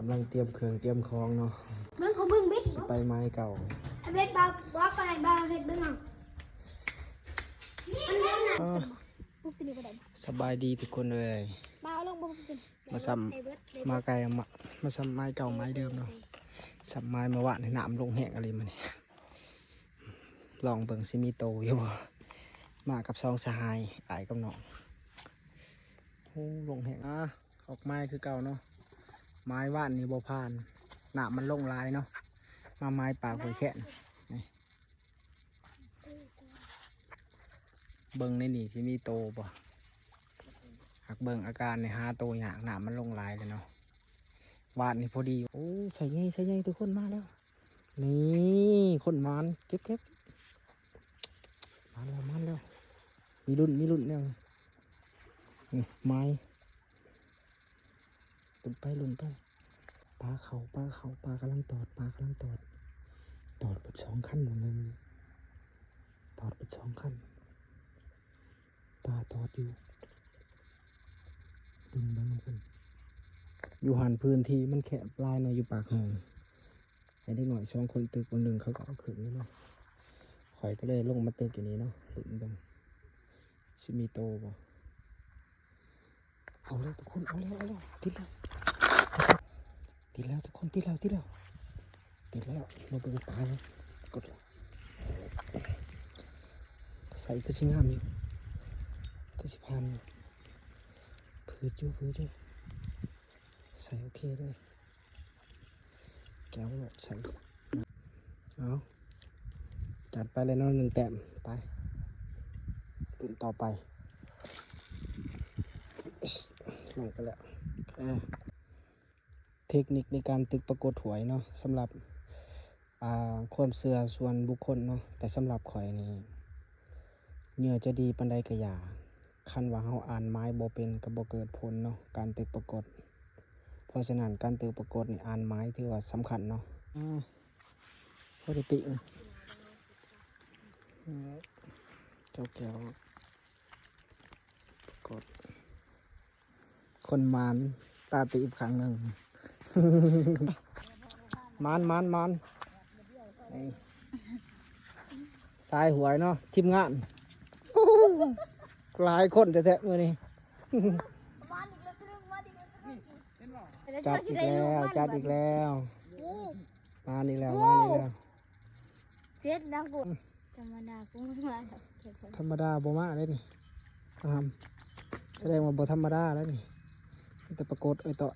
ກຳລັງຕຽມເຄື່ອງຕຽມຂອງເນາະ ເບິ່ງຂອງເບິ່ງເບັດ ຊິໄປໄມ້ເກົ່າ ເບັດບ່າວ ບ່າວກໍໃຫ້ບ່າວເຮັດເບິ່ງເອົາ ມັນເປັນໜ້າ ເອີ ປຸກຕົວນີ້ບໍ່ໄດ້ ສະບາຍດີທຸກຄົນເອີຍ ບ່າວເອົາລົງບໍ່ ມາຊ້ຳ ມາໄກ ມາ ມາຊ້ຳໄມ້ເກົ່າໄມ້ເດີມເນາະ ຊ້ຳໄມ້ເມື່ອວານນີ້ ນ້ຳລົງແຮງອີ່ຫຼີມື້ນີ້ ລອງເບິ່ງຊິມີໂຕຢູ່ບໍ່ ມາກັບສອງສະຫາຍ ອ້າຍກັບນ້ອງ ໂອ້ ລົງແຮງ ອາ ອອກໄມ້ຄືເກົ່າເນາະ ໄມ້ວານນີ້ບໍ່ຜ່ານ ນ້ຳມັນລົງຫຼາຍເນາະ ມາໄມ້ປາກຫ້ວຍແຄນ ນີ້ ເບິ່ງໃນນີ້ຊິມີໂຕບໍ່ ຫາກເບິ່ງອາການນີ້ຫາໂຕຍາກ ນ້ຳມັນລົງຫຼາຍແລ້ວເນາະ ວານນີ້ພໍດີ ໂອ້ ໄຊໃຫຍ່ ໄຊໃຫຍ່ ທຸກຄົນມາແລ້ວ ນີ້ ຄົນໝານ ເກັບ ເກັບ ມາແລ້ວ ມາແລ້ວ ມີລຸ້ນ ມີລຸ້ນແນວນີ້ ນີ້ ໄມ້ ລຸ້ນໄປ ລຸ້ນໄປ ປາເຂົ້າ ປາເຂົ້າ ປາກຳລັງຕອດ ປາກຳລັງຕອດ ຕອດເບິດສອງຄັນ ຕອດເບິດສອງຄັນ ປາຕອດຢູ່ ເບິ່ງ ເບິ່ງນຳກັນ ຢູ່ຫັ້ນພື້ນທີ່ມັນແຄບຫຼາຍເນາະ ຢູ່ປາກຫ້ອງ ໃຫ້ເດັກນ້ອຍສອງຄົນຕຶກ ຄົນໜຶ່ງເຂົາກໍເອົາຂຶ້ນຢູ່ເນາະ ຂ້ອຍກໍເລີຍລົງມາຕຶກຢູ່ນີ້ເນາະ ລຸ້ນເບິ່ງຊິມີໂຕບໍ່ ເອົາແລ້ວທຸກຄົນ ເອົາແລ້ວ ເອົາແລ້ວ ຕິດແລ້ວ ຕິດແລ້ວທຸກຄົນ ຕິດແລ້ວ ຕິດແລ້ວ ຕິດແລ້ວ ມາເບິ່ງປາເນາະ ກົດ ໃສ່ຄືຊິງາມຢູ່ ຄືຊິຜ່ານຢູ່ ຜືດຢູ່ ຜືດຢູ່ ໃສ່ໂອເຄເລີຍ ແກວໂລດໃສ່ ເອົາ ຈັດໄປເລີຍເນາະ ໜຶ່ງແຕ້ມ ໄປ ລຸ້ນຕໍ່ໄປ ລົງໄປແລ້ວ ເອີ ເທັກນິກໃນການຕຶກປາກົດຫວຍເນາະ ສຳລັບ ອ່າ ຄວາມເຊື່ອສ່ວນບຸກຄົນເນາະ ແຕ່ສຳລັບຂ້ອຍນີ້ ເຫຍື່ອຈະດີປານໃດກໍຢ່າ ຄັນວ່າເຮົາອ່ານໝາຍບໍ່ເປັນກໍບໍ່ເກີດຜົນເນາະ ການຕຶກປາກົດ ເພາະສະນັ້ນການຕຶກປາກົດນີ້ອ່ານໝາຍຖືວ່າສຳຄັນເນາະ ອືມ ພໍໄດ້ປີ້ງ ເຈົ້າແກ້ວປາກົດ ຄົນໝານຕາຕີບຂ້າງໜຶ່ງ ໝານ ໝານ ໝານ ນີ້ ສາຍຫວຍເນາະ ທີມງານ ຫຼາຍຄົນແທ້ໆມື້ນີ້ ຈັດອີກແລ້ວ ຈັດອີກແລ້ວ ມານີ້ແລ້ວ ມານີ້ແລ້ວ ເຈັດນະ ທຳມະດາບໍ່ມາເດ້ນີ້ ອາ ສະແດງວ່າບໍ່ທຳມະດາແລ້ວນີ້ ມີແຕ່ປາກົດ ເອີຍ ຕໍ່ຍ